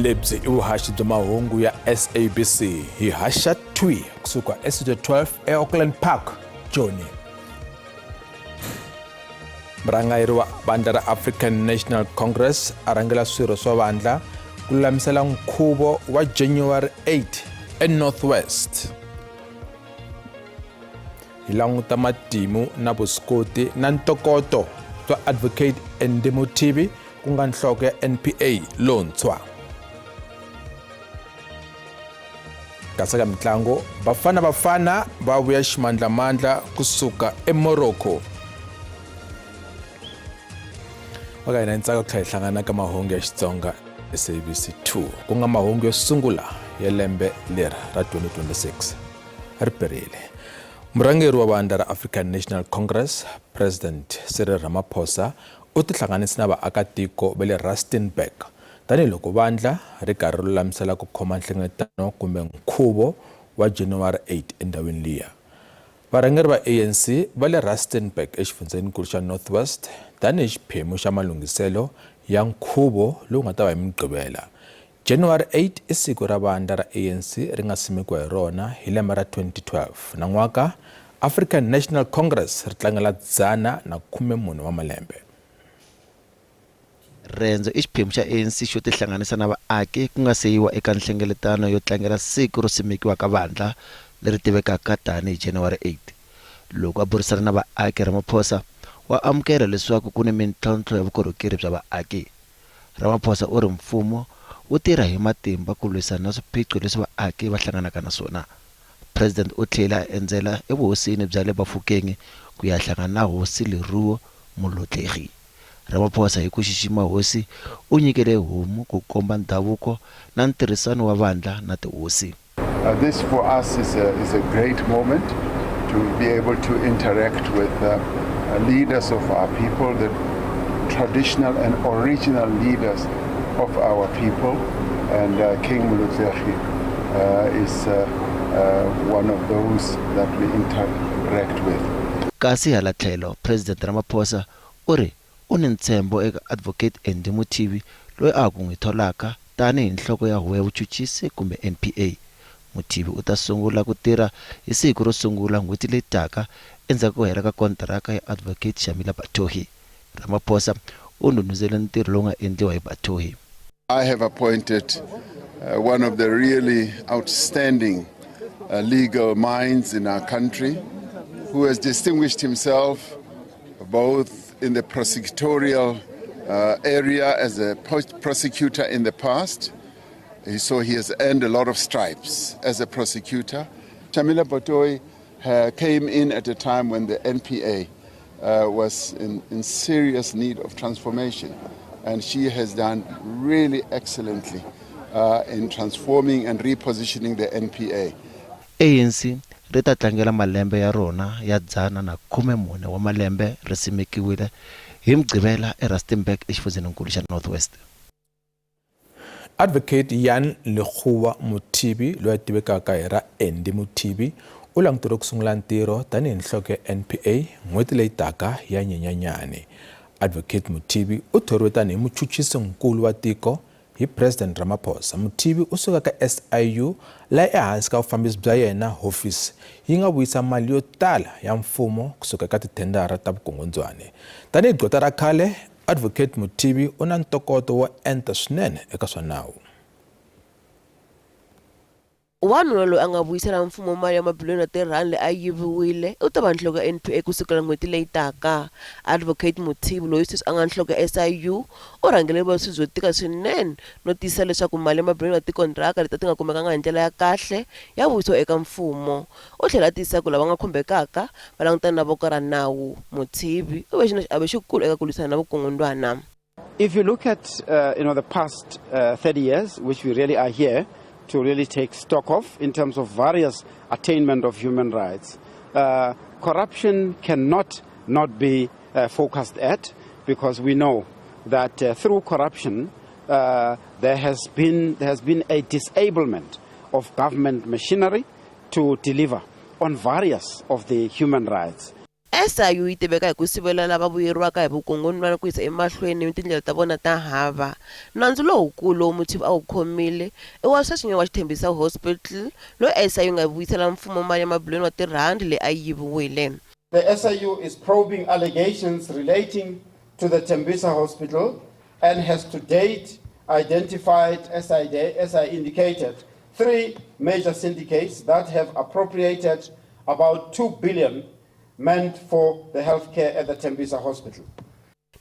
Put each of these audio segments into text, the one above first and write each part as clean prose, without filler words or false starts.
Lebyi i vuhaxi bya mahungu ya SABC hi haxa thwi kusuka estudio 12 eAuckland Park, Joni. Murhangeri wa vandla ra African National Congress a rhangela swirho swa vandla ku lulamisela nkhuvo wa January 8 eNorthwest. Hi languta matimu na vuswikoti na ntokoto swa Advocate Andy Mothibi ku nga nhloko ya NPA lontshwa. Kasi ka mitlangu, Bafana Bafana va vuya ximandlamandla kusuka eMorocco. Va ka hina ntsaka ku tlhela hi hlangana ka mahungu ya Xitsonga SABC 2 ku nga mahungu yo sungula ya lembe leri ra 2026 ri perile. Murhangeri wa vandla ra African National Congress President Cyril Ramaphosa u tihlanganise na vaakatiko va le Rustenburg tanihiloko vandla ri karhi ri lulamisela ku khoma nhlengeletano kumbe nkhuvo wa January 8 endhawini liya. Varhangeri va ANC va le Rustenburg exifundzheninkulu xa North West tanihi xiphemu xa malunghiselo ya nkhuvo lowu nga ta va hi Mugqivela. January 8 i siku ra vandla ra ANC ri nga simekiwa hi rona hi lembe ra 2012. Nan'waka, African National Congress ri tlangela 114 wa malembe. Rendzo i xiphemu xa ANC xo tihlanganisa na vaaki ku nga se yiwa eka nhlengeletano yo tlangela siku ro simekiwa ka vandla leri tivekaka tani hi January 8. Loko a burisana na vaaki Ramaphosa wa amukela leswaku ku ni mintlhontlho ya vukorhokeri bya vaaki. Ramaphosa u ri mfumo wu tirha hi matimba ku lwisana na swiphiqo leswi vaaki va hlanganaka na swona. President u tlhele a endzela evuhosini bya le Bafokeng ku ya hlangana na Hosi Leruo Molotlegi. Ramaphosa hi ku xixima hosi u nyikele homu ku komba ndhavuko na ntirhisano wa vandla na tihosi. This for us is a great moment to be able to interact with leaders of our people, the traditional and original leaders of our people, and King Molotlegi is one of those that we interact with. Kasi hala tlhelo, President Ramaphosa u ri u ni ntshembo eka Advocate Andy Mothibi loyi a ha ku n'wi tholaka tani hi nhloko ya huvo ya vuchuchisi kumbe NPA. Mothibi u ta sungula ku tirha hi siku ro sungula n'hweti leyi taka endzhaku ko hela ka kontiraka ya Advocate Shamila Batohi. Ramaphosa u ndhundhuzele ntirho lowu nga endliwa hi Batohi. I have appointed one of the really outstanding legal minds in our country who has distinguished himself both in the prosecutorial area as a prosecutor in the past. So he has earned a lot of stripes as a prosecutor. Shamila Batohi came in at a time when the NPA was in serious need of transformation, and she has done really excellently in transforming and repositioning the NPA. ANC ri ta tlangela malembe ya rona ya 114 wa malembe ri simekiwile hi Mugqivela eRustenburg exifundzheninkulu xa North West. Advocate Jan Lekgowa Mothibi loyi a tivekaka hi ra Andy Mothibi u languteriwe ku sungula ntirho tanihi nhloko ya NPA n'hweti leyi taka ya Nyenyanyani. Advocate Mothibi u thoriwe tanihi muchuchisi-nkulu wa tiko hi President Ramaphosa. Mothibi u suka ka SIU laha ehansi ka vufambisi bya yena hofisi yi nga vuyisa mali yo tala ya mfumo kusuka eka tithendara ta vukungundzwani. Tanihi gqweta ra khale, Advocate Mothibi u na ntokoto wo enta swinene eka swa nawu. Wanuna loyi a nga vuyisela mfumo mali ya mabiliyoni ya tirhandi leyi a yi yiviwile u ta va nhloko ya NPA ku sukela n'hweti leyi taka. Advocate Mothibi, loyi sweswi a nga nhloko ya SIU, u rhangele vuvabyi byo tika swinene no tiyisisa leswaku mali ya mabiliyoni ya tikontiraka leti a ti nga kumekanga hi ndlela ya kahle ya vuyisiwa eka mfumo. U tlhela a tiyisisa ku lava nga khumbekaka va langutana na voko ra nawu. Mothibi u ve na xiave xikulu eka ku lwisana na vukungundwana. If you look at the past 30 years, which we really are here to really take stock of in terms of various attainment of human rights, corruption cannot not be focused at, because we know that through corruption there has been a disablement of government machinery to deliver on various of the human rights. SIU yi tiveka hi ku sivela lava vuyeriwaka hi vukungundzwana ku yisa emahlweni ni tindlela ta vona ta hava. Nandzu lowukulu lowu Mothibi a wu khomile i wa sweswinyana wa Xithembisa Hospital, loyi SIU yi nga vuyisela mfumo mali ya mabiliyoni wa tirhandi leyi a yi yiviwile. The SIU is probing allegations relating to the Tembisa Hospital and has to date identified, as I, as I indicated, three major syndicates that have appropriated about 2 billion meant for the healthcare at the Tembisa Hospital.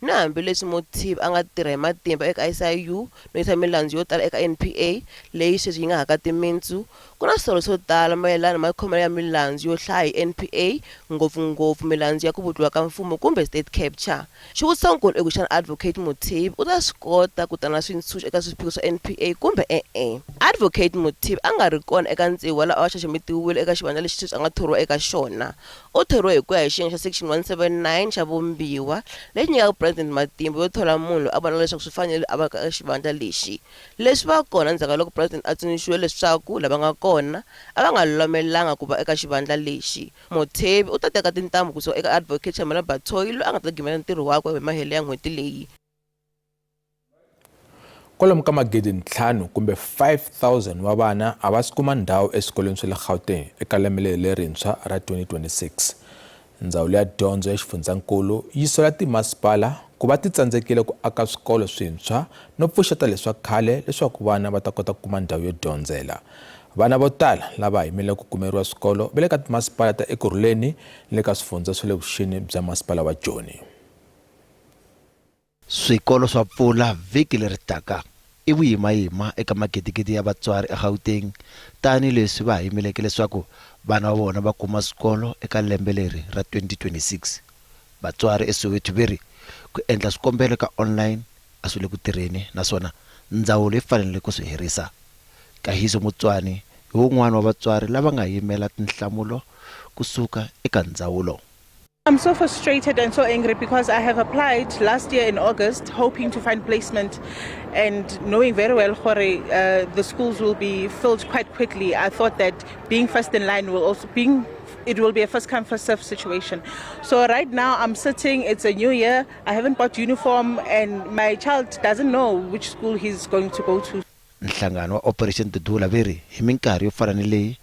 Na hambileswi Mothibi a nga tirha hi matimba eka SIU no yisa milandzu yo tala eka NPA leyi sweswi yi nga haka timintsu, ku na swisolo swo tala mayelana na makhomelo ya milandzu yo hlaya hi NPA, ngopfu-ngopfu milandzu ya ku vutliwa ka mfumo kumbe state capture. Xivutisonkulu i ku xana Advocate Mothibi u ta swi kota ku ta na swintshuxo eka swiphiqo swa NPA kumbe e-e? Advocate Mothibi a nga ri kona eka tsevu wa lava a va xaxametiwile eka xivandla lexi sweswi a nga thoriwa eka xona. U thoriwe hi ku ya hi xiyenge xa Section 179 xa Vumbiwa, lexi nyikaka President matimba yo thola munhu loyi a vonaka leswaku swi fanerile a va eka xivandla lexi. Leswi va kona endzhaku ka loko President a tsundzuxiwe leswaku lava nga kona a va nga lulamelanga ku va eka xivandla lexi. Mothebi u ta teka tintambu ku suka eka Advocate Shamila Batohi loyi a nga ta gimeta ntirho wakwe hi mahelo ya n'hweti leyi. Kwalomu ka magidi-ntlhanu kumbe 5000 wa vana a va si kuma ndhawu eswikolweni swa le Gauteng eka lembe leri lerintshwa ra 2026. Ndzawulo ya Dyondzo ya Xifundzankulu yi sola timasipala ku va ti tsandzekile ku aka swikolo swintshwa no pfuxeta leswa khale leswaku vana va ta kota ku kuma ndhawu yo dyondzela. Vana vo tala lava ha yimeleke ku kumeriwa swikolo va le ka timasipala ta Ekurhuleni ni le ka swifundza swa le vuxeni bya masipala wa Joni. Swikolo swa pfula vhiki leri taka i vuyimayima eka magidigidi ya vatswari eGauteng tani leswi va ha yimeleke leswaku vana va vona va kuma swikolo eka lembe leri ra 2026. Vatswari eSoweto ve ri ku endla swikombelo eka online a swi le ku tirheni naswona ndzawulo yi fanele ku swi herisa. Kahiso Motswani hi wun'wana wa vatswari lava nga yimela tinhlamulo ku suka eka ndzawulo. I'm so frustrated and so angry because I have applied last year in August hoping to find placement and knowing very well gore the schools will be filled quite quickly. I thought that being first in line will also being it will be a first come first serve situation. So right now I'm sitting, it's a new year, I haven't bought uniform and my child doesn't know which school he's going to go to. Nhlangano wa Operation Dudula ve ri hi minkarhi yo fana ni leyi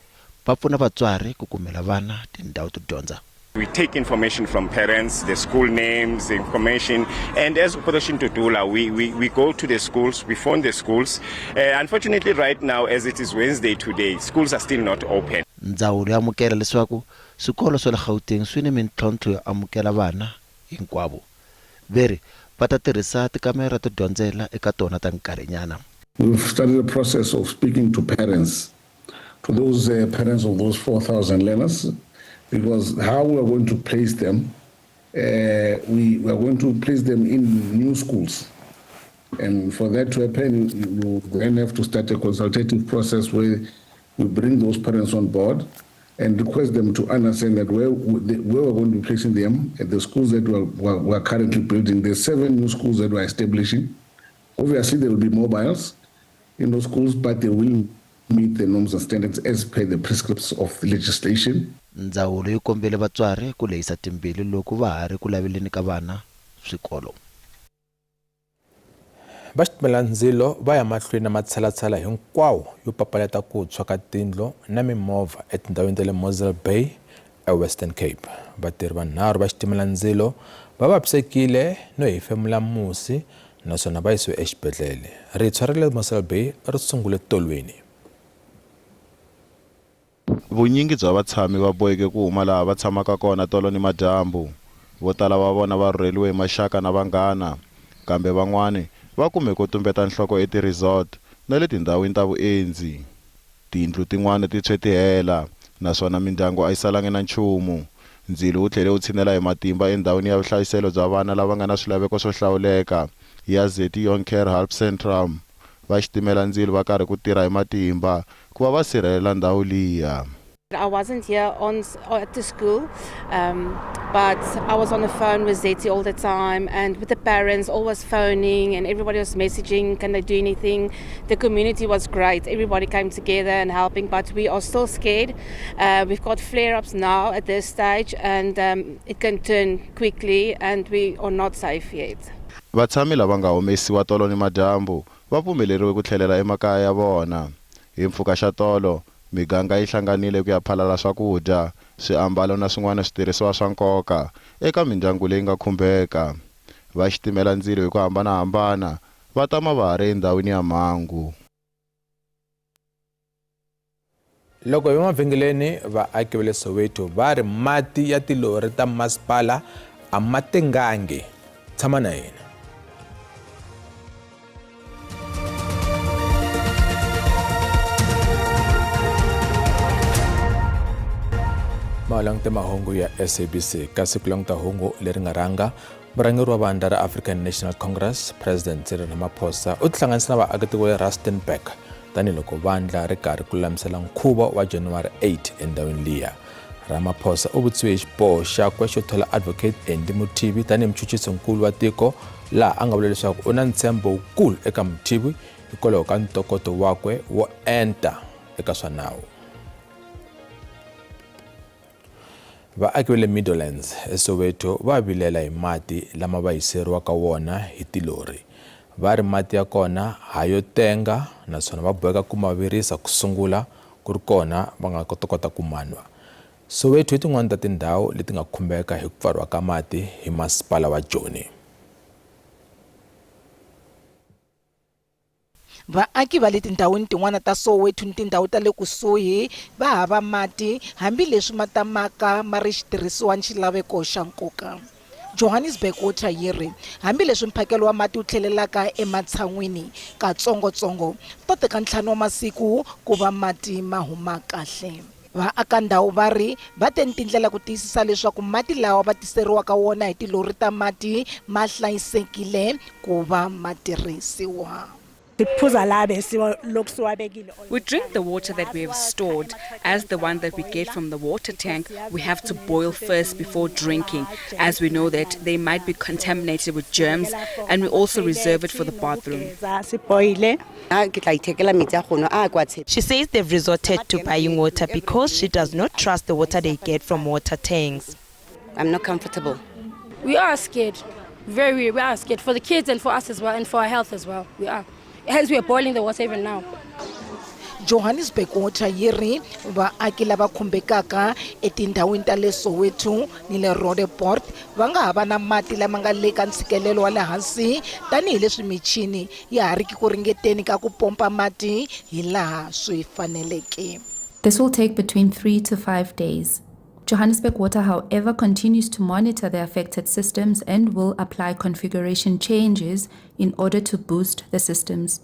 va pfuna vatswari ku kumela vana tindhawu to dyondza. We take information from parents, the school names, the information, and as Operation Dudula, we, we, we go to the schools, we phone the schools. Unfortunately, right now, as it is Wednesday today, schools are still not open. Ndzawulo yi amukela leswaku swikolo swa le Gauteng swi ni mintlhontlho yo amukela vana hinkwavo. Ve ri va ta tirhisa tikamera to dyondzela eka tona ta nkarhinyana. We've started a process of speaking to parents, to those parents of those 4,000 learners, because how we are going to place them, we, we are going to place them in new schools. And for that to happen, you then have to start a consultative process where we bring those parents on board and request them to understand that where, where we're going to be placing them at the schools that we're, we're, we're currently building, there's seven new schools that we're establishing. Obviously, there will be mobiles in those schools, but they will meet the norms and standards as per the prescripts of the legislation. Ndzawulo yi kombele vatswari ku lehisa timbilu loko va ha ri ku laveleni ka vana swikolo. Va xitimelandzilo va ya mahlweni na matshalatshala hinkwawo yo papalata ku tshwa ka tindlu na mimovha etindhawini ta le Mossel Bay eWestern Cape. Vatirhi vanharhu va xitimelandzilo va vavisekile no hefemula musi naswona va yisiwe exibedhlele. Ritshwa ra le Mossel Bay ri sungule tolweni. Vunyingi bya vatshami va boheke ku huma laha va tshamaka kona tolo nimadyambu. Vo tala va vona va rhurheliwe hi maxaka na vanghana, kambe van'wana va kume ko tumbeta nhloko eti-resort na le tindhawini ta vuendzi. Tindlu tin'wana ti tshwe ti hela, naswona mindyangu a yi salangi na nchumu. Ndzilo wu tlhele wu tshinela hi matimba endhawini ya vuhlayiselo bya vana lava nga na swilaveko swo hlawuleka ya Zettie Jonker Hulpsentrum. Va xitimela-ndzilo va karhi ku tirha hi matimba ku va va sirhelela ndhawu liya. I wasn't here on at the school, but I was on the phone with Zetty all the time and with the parents, always phoning, and everybody was messaging, can they do anything? The community was great. Everybody came together and helping, but we are still scared. We've got flare-ups now at this stage, and it can turn quickly, and we are not safe yet. Vatshami lava nga humesiwa tolo nimadyambu va pfumeleriwe ku tlhelela emakaya ya vona. Hi mpfhuka xa tolo, miganga yi hlanganile ku ya phalala swakudya, swiambalo na swin'wana switirhisiwa swa nkoka eka mindyangu leyi nga khumbeka. Va xitimela-ndzilo hi ku hambana-hambana va tama va ha ri endhawini ya mhangu. Loko hi emavhengeleni, vaaki va le Soweto va ri mati ya tilori ta masipala a ma tengangi. Tshama na hina. Ma languta mahungu ya SABC kasi ku languta hungu leri nga rhanga murhangeri wa vandla ra African National Congress President Cyril Ramaphosa u tihlanganisa na vaakatiko le Rustenburg tanihiloko vandla ri karhi ku lulamisela nkhuvo wa January 8 endhawini liya. Ramaphosa u vutisiwe hi xiboho xakwe xo thola Advocate Andy Mothibi tanihi muchuchisinkulu wa tiko laha a nga vula leswaku u na ntshembo wukulu eka Mothibi hikwalaho ka ntokoto wakwe wo enta eka swa nawu. Vaaki va le Meadowlands eSoweto va vilela hi mati lama va hiseriwaka wona hi tilori. Va ri mati ya kona ha yo tenga naswona va boheka ku ma virisa ku sungula ku ri kona va nga ta kota ku ma nwa. Soweto i tin'wana ta tindhawu leti nga khumbeka hi ku pfariwa ka mati hi masipala wa Joni. Vaaki va le tindhawini tin'wana ta Soweto ni tindhawu ta le kusuhi va hava mati hambileswi ma tamaka ma ri xitirhisiwa ni xilaveko xa nkoka. Johannesburg Water yi ri, Hambileswi mphakelo wa mati wu tlhelelaka ematshan'wini katsongo-tsongo, swi ta teka ntlhanu wa masiku ku va mati ma huma kahle. Vaaka-ndhawu va ri va te ni tindlela ku tiyisisa leswaku mati lawa va tiseriwaka wona hi tilori ta mati ma hlayisekile ku va ma tirhisiwa. We drink the water that we have stored, as the one that we get from the water tank we have to boil first before drinking, as we know that they might be contaminated with germs, and we also reserve it for the bathroom. She says they've resorted to buying water because she does not trust the water they get from water tanks. I'm not comfortable. We are scared. Very, we are scared for the kids and for us as well, and for our health as well. We are. Hence, we are boiling the water even now. Johannesburg Water yi ri vaaki lava khumbekaka etindhawini ta le Soweto ni le Roodepoort va nga ha va na mati lama nga le ka ntshikelelo wa le hansi tanihileswi michini ya ha riki ku ringeteni ka ku pompa mati hilaha swi faneleke. This will take between 3 to 5 days. Johannesburg Water, however, continues to monitor the affected systems and will apply configuration changes in order to boost the systems.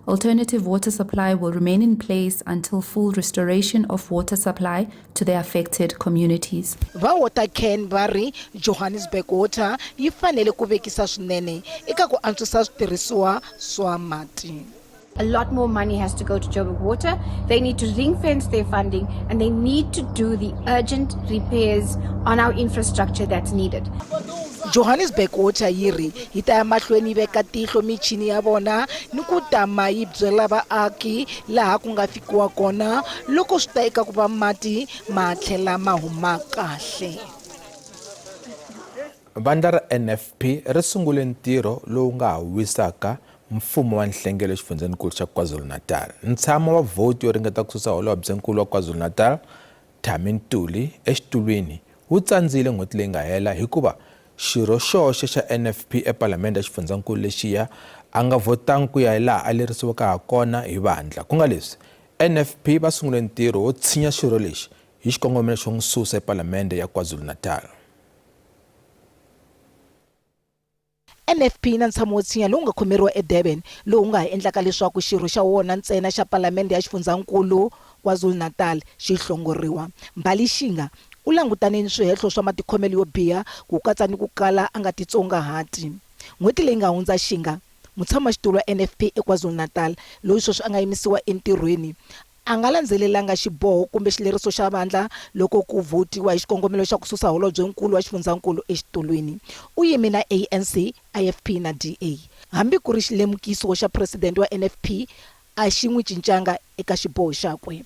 Alternative water supply will remain in place until full restoration of water supply to the affected communities. Va WaterCan va ri Johannesburg Water yi fanele ku vekisa swinene eka ku antswisa switirhisiwa swa mati. A lot more money has to go to Joburg Water. They need to ring fence their funding and they need to do the urgent repairs on our infrastructure that's needed. Johannesburg Water yi ri yi ta ya mahlweni yi veka tihlo michini ya vona ni ku tama yi byela vaaki laha ku nga fikiwa kona loko swi ta eka ku va mati ma tlhela ma huma kahle. Vandla ra NFP ri sungule ntirho lowu nga ha wisaka mfumo wa nhlengelo exifundzheninkulu xa KwaZulu-Natal. Ntshamo wa vhoti yo ringeta ku susa holobyenkulu wa KwaZulu-Natal, Thami Ntuli, exitulwini wu tsandzile n'hweti leyi nga hela hikuva xirho xoxe xa NFP epalamende ya xifundzhankulu lexiya a nga vhotangi ku ya hilaha a lerisiweke hakona hi vandla. Ku nga leswi, NFP va sungule ntirho wo tshinya xirho lexi hi xikongomelo xo n'wi susa epalamende ya KwaZulu-Natal. NFP yi na ntshamo wo tshinya lowu nga khomeriwa eDurban lowu nga ha endlaka leswaku xirho xa wona ntsena xa Palamende ya Xifundzhankulu KwaZulu-Natal xi hlongoriwa. Mbali Shinga u langutane ni swihehlo swa matikhomelo yo biha ku katsa ni ku kala a nga titsongahati. N'hweti leyi nga hundza Shinga, mutshamaxitulu wa NFP eKwaZulu-Natal loyi sweswi a nga yimisiwa entirhweni, A nga landzelelanga xiboho kumbe xileriso xa vandla loko ku vhotiwa hi xikongomelo xa ku susa holobyenkulu wa xifundzankulu exitulwini. U yime na ANC, IFP na DA. Hambi ku ri xilemukiso xa presidente wa NFP a xi n'wi cincanga eka xiboho xakwe.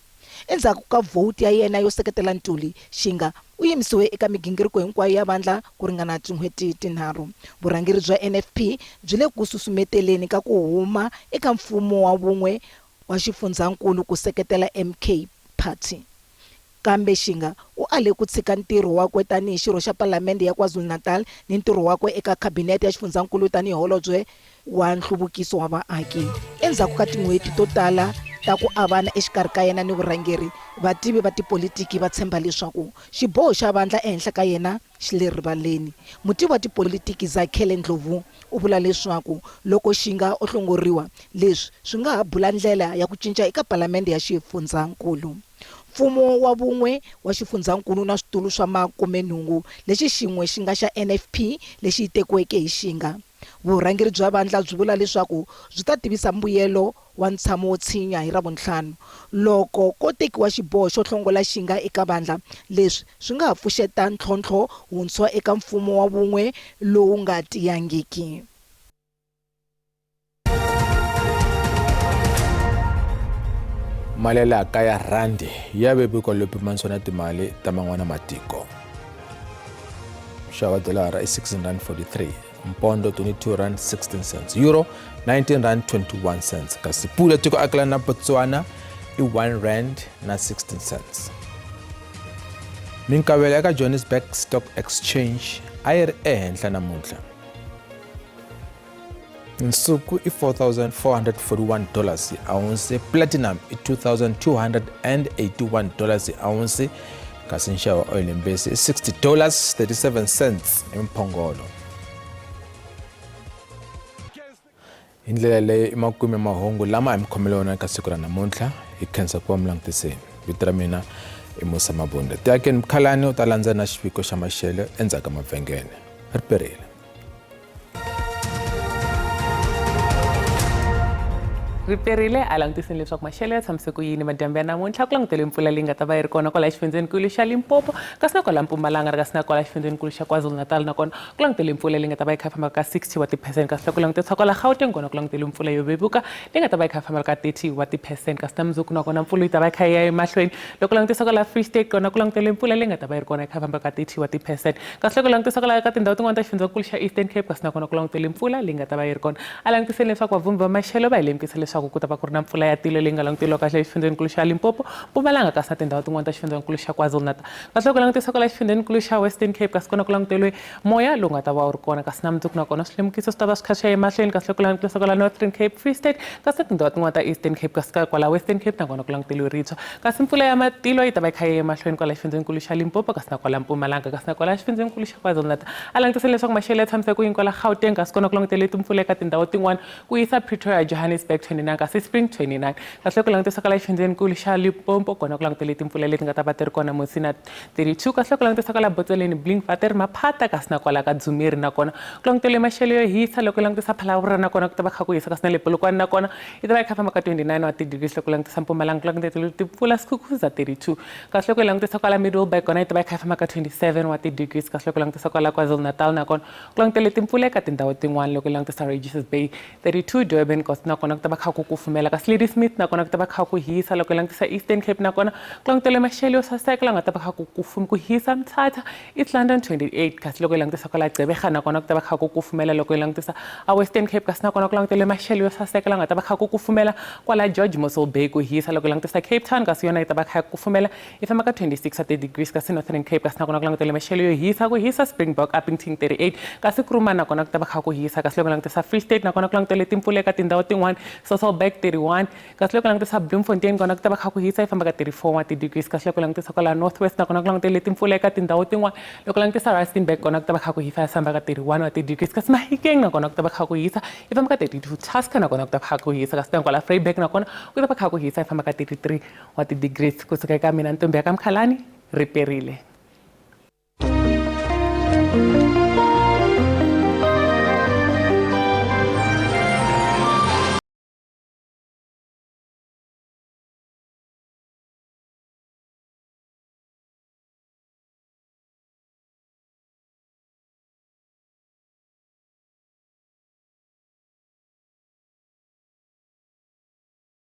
Endzhaku ka vhoti ya yena yo seketela Ntuli, Shinga u yimisiwe eka migingiriko hinkwayo ya vandla ku ringana tin'hweti tinharhu. Vurhangeri bya NFP byi le ku susumeteleni ka ku huma eka mfumo wa vun'we wa xifundzhankulu ku seketela MK Party. Kambe Shinga u ale ku tshika ntirho wakwe tanihi xirho xa Palamende ya KwaZulu-Natal ni ntirho wakwe eka Khabinete ya xifundzhankulu tanihi Holobye wa Nhluvukiso wa Vaaki. Endzhaku ka tin'hweti to tala ta ku avana exikarhi ka yena ni vurhangeri, vativi va tipolitiki va tshemba leswaku xiboho xa vandla ehenhla ka yena xi le rivaleni. Mutivi wa tipolitiki Zakhele Ndlovu u vula leswaku loko Shinga o hlongoriwa, leswi swi nga ha bula ndlela ya ku cinca eka palamende ya xifundzhankulu. Mfumo wa vun'we wa xifundzhankulu na switulu swa makumenhungu, lexi xin'we xi nga xa NFP lexi tekiweke hi Shinga. Vurhangeri bya vandla byi vula leswaku byi ta tivisa mbuyelo wa ntshamo wo tshinya hi Ravuntlhanu. Loko ko tekiwa xiboho xo hlongola Shinga eka vandla, leswi swi nga ha pfuxeta ntlhontlho wuntshwa eka mfumo wa vun'we lowu nga tiyangiki. Mali ya laha kaya rhandi ya vevuka loko pimanisiwa na timali ta man'wana matiko. Nxavo wa dolara i 16.43, mpondo 22 rand 16 cents, euro 19 rand 21 cents, kasi pula tiko akelana na Botswana i 1 rand na 16 cents. Minkavelo eka Johannesburg Stock Exchange a yi ri ehenhla namuntlha. Nsuku i 4441 dollars hi ounce, platinum i 2281 dollars hi ounce, kasi nxavo wa oil mbesi i 60 dollars 37 cents hi mphongolo. Hi ndlela leyo i makume mahungu lama hi mi khomele wona eka siku ra namuntlha. Hi khensa ku va mi langutiseni. Vito ra mina i Musa Mabunda. Tiakeni Mkhalani u ta landza na xiviko xa maxelo endzhaku ka mavhengele. Ri perile. Ri perile a langutiseni leswaku maxelo ya tshamise ku yini madyambu ya namuntlha. Ku langutele mpfula leyi nga ta va yi ri kona kwala xifundzenikulu xa Limpopo, kasi na kwala Mpumalanga, kasi na kwala xifundzenikulu xa KwaZulu-Natal, nakona ku langutele mpfula leyi nga ta va yi kha yi famba ka 60 wa ti-percent, kasi loko langutisa kwala Gauteng kona ku langutele mpfula yo vevuka leyi nga ta va yi kha yi famba ka 30 wa ti-percent, kasi na mundzuku nakona mpfula yi ta va yi kha yi ya emahlweni. Loko langutisa kwala Free State kona ku langutele mpfula leyi nga ta va yi ri kona yi kha yi famba ka 30 wa ti-percent, kasi loko langutisa kwala ka tindhawu tin'wana ta xifundzankulu xa Eastern Cape, kasi nakona ku langutele mpfula leyi nga ta va yi ri kona. A langutiseni leswaku vavhumbi va maxelo va hi lemukisa leswaku ku ta va ku ri na mpfula ya tilo leyi nga languteriwa kahle exifundzhenikulu xa Limpopo, Mpumalanga kasi na tindhawu tin'wana ta xifundzankulu xa KwaZulu-Natal. Kasi loko langutisa kwala xifundzhenikulu xa Western Cape, kasi kona ku languteriwe moya lowu nga ta va wu ri kona, kasi na mundzuku nakona swilemukiso swi ta va swi kha swi ya emahlweni. Kasi loko langutisa kwala Northern Cape, Free State kasi na tindhawu tin'wana ta Eastern Cape, kasi ka kwala Western Cape nakona ku languteriwe ritshwa, kasi mpfula ya matilo yi ta va yi kha yi ya emahlweni kwala xifundzhenikulu xa Limpopo kasi na kwala Mpumalanga kasi na kwala xifundzhenikulu xa KwaZulu-Natal. A langutiseni leswaku maxelo ya tshamise ku yini kwala Gauteng, kasi kona ku langutele timpfula eka tindhawu tin'wana ku yisa Pretoria, Johannesburg 29 kasi Spring 29. Kasi loko langutisa kwala xifundzhenikulu xa Limpopo kona ku langutele timpfula leti nga ta va ti ri kona Musina 32, kasi loko langutisa kwala Botseleni, Blinkwater, Maphata kasi na kwala ka Dzumeri nakona ku langutele maxelo yo hisa. Loko langutisa Phalaborwa nakona ku ta va kha ku hisa, kasi na le Polokwane nakona yi ta va yi kha famba ka 29 wa ti-degrees. Loko langutisa Mpumalanga ku langutele timpfula Skukuza 32, kasi loko hi langutisa kwala Middelburg kona yi ta va yi kha yi famba ka 27 wa ti-degrees. Kasi loko langutisa kwala KwaZulu-Natal nakona ku langutele timpfula eka tindhawu tin'wana. Loko hi langutisa Richards Bay 32, Durban kasi nakona ku ta va kha ku kufumela, kasi Ladysmith nakona ku ta va kha ku hisa. Loko hi langutisa Eastern Cape nakona ku langutele maxelo yo saseka la nga ta va kha ku ku hisa Mthatha, East London 28, kasi loko hi langutisa kwala Gqeberha nakona ku ta va kha ku kufumela. Loko hi langutisa a Western Cape kasi nakona ku langutele maxelo yo saseka la nga ta va kha ku kufumela kwala George, Mossel Bay ku hisa. Loko hi langutisa Cape Town kasi yona yi ta va kha kufumela yi famba ka 26 wa ti-degrees, kasi Northern Cape kasi nakona ku langutele maxelo yo hisa ku hisa Springbok, Upington 38, kasi Krooma nakona ku ta va kha ku hisa. Kasi loko langutisa Free State nakona ku langutele timpfula eka tindhawu tin'wana Sasolburg 31, kasi loko langutisa Bloemfontein kona ku ta va kha ku hisa yi famba ka 34 wa ti-degrees. Kasi loko langutisa kwala North West nakona ku langutele timpfula eka tindhawu tin'wana. Loko langutisa Rustenburg kona ku ta va kha ku hisa yi famba ka 31 wa ti-degrees, kasi Mahikeng nakona ku ta va kha ku hisa yi famba ka 32, Tusker nakona ku ta va kha ku hisa, kasi kwala Vryburg nakona ku ta va kha ku hisa yi famba ka 33 wa ti-degrees. Kusuka eka mina Ntombi ya ka Mkhalani, ri perile.